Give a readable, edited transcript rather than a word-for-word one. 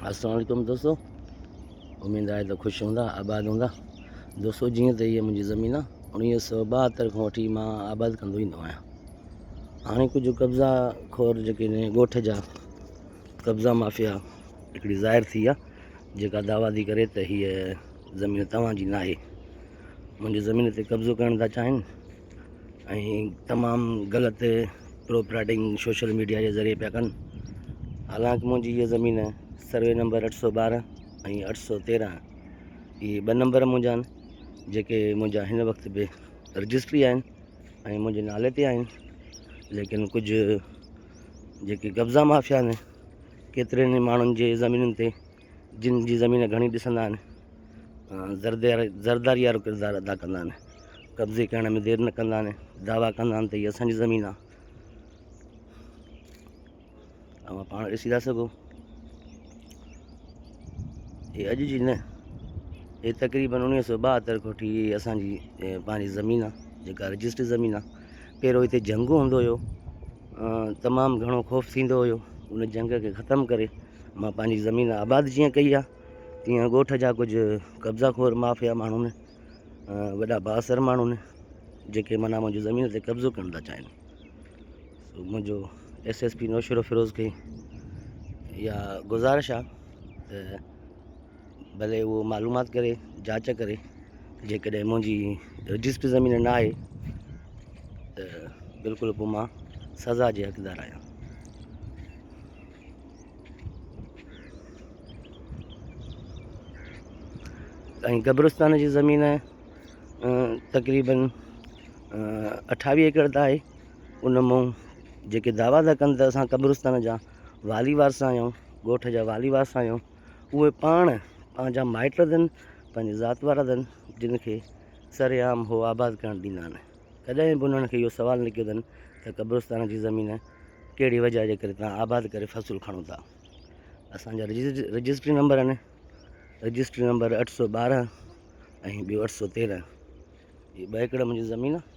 السلام عليڪم دوستو اميد آهي ته خوش هوندا آباد هوندا دوستو جيئن ته هيء منهنجي زمين آهي 1972 کان وٺي مان آباد ڪندو ايندو آهيان هاڻي ڪجهه قبضا خور جيڪي ڳوٺ جا قبضا مافيا هڪڙي ظاهر ٿي آهي جيڪا دعويٰ ٿي ڪري ته هيء زمين توهان جي ناهي منهنجي زمين تي قبضو ڪرڻ ٿا چاهين ۽ تمام غلط پروپرائٽنگ سوشل ميڊيا جي ذريعي پيا ڪن حالانڪ منهنجي هيء زمين سروي نمبر 812 ۽ 813 اهي ٻه نمبر منهنجا آهن جيڪي منهنجا هن وقت به رجسٽري آهن ۽ منهنجي نالي تي آهن ليڪن ڪجهه جيڪي قبضا مافيا آهن ڪيترن ئي ماڻهن جي زمينن تي جن جي زمين گهڻي ڏسندا آهن زرداري وارو ڪردار ادا ڪندا آهن قبضي ڪرڻ ۾ دير نه ڪندا آهن دعويٰ ڪندا آهن ته هي اسانجي زمين آهي اوهان پاڻ ڏسي ٿا سگهو هي اڄ جي نه هي تقريبن 1972 کان وٺي اسانجي پنهنجي زمين آهي جيڪا رجسٽري زمين آهي پهريون هتي جهنگ هوندو هيو تمام گهڻو خوف ٿيندو هيو ان جهنگ کي ختم ڪري مان پنهنجي زمين آباد جيئن ڪئي آهي تيئن ڳوٺ جا ڪجهه قبضا خور مافيا ماڻهو آهن وڏا بااثر ماڻهو آهن جيڪي معنيٰ منهنجي زمين تي قبضو ڪرڻ ٿا چاهين سو منهنجو S S P Naushahro Feroze کي اها گذارش آهي ته ڀلي اهو معلومات ڪري جاچ ڪري جيڪڏهن منهنجي رجسٽري زمين نه آهي ته بلڪل پوء مان سزا جي حقدار آهيان. ۽ قبرستان جي زمين تقريبن 28 ايڪڙ ته آهي ان مون جيڪي دعويٰ ٿا ڪن ته اسان قبرستان جا والي وارث آهيون ڳوٺ جا والي وارث آهيون اهي پاڻ پنهنجا مائٽ اٿن پنهنجي ذات وارا اٿن جن کي سرعام هو آباد ڪرڻ ڏيندا آهن ڪڏهن به انهن کي اهو سوال نه ڪيو اٿن ته قبرستان جي زمين ڪهڙي وجه جي ڪري توهان آباد ڪري فصل کڻو ٿا اسان جا رجسٽري نمبر آهن رجسٽري نمبر 812 ۽ ٻيو 813 هي ٻه ايڪڙ منهنجي زمين آهي.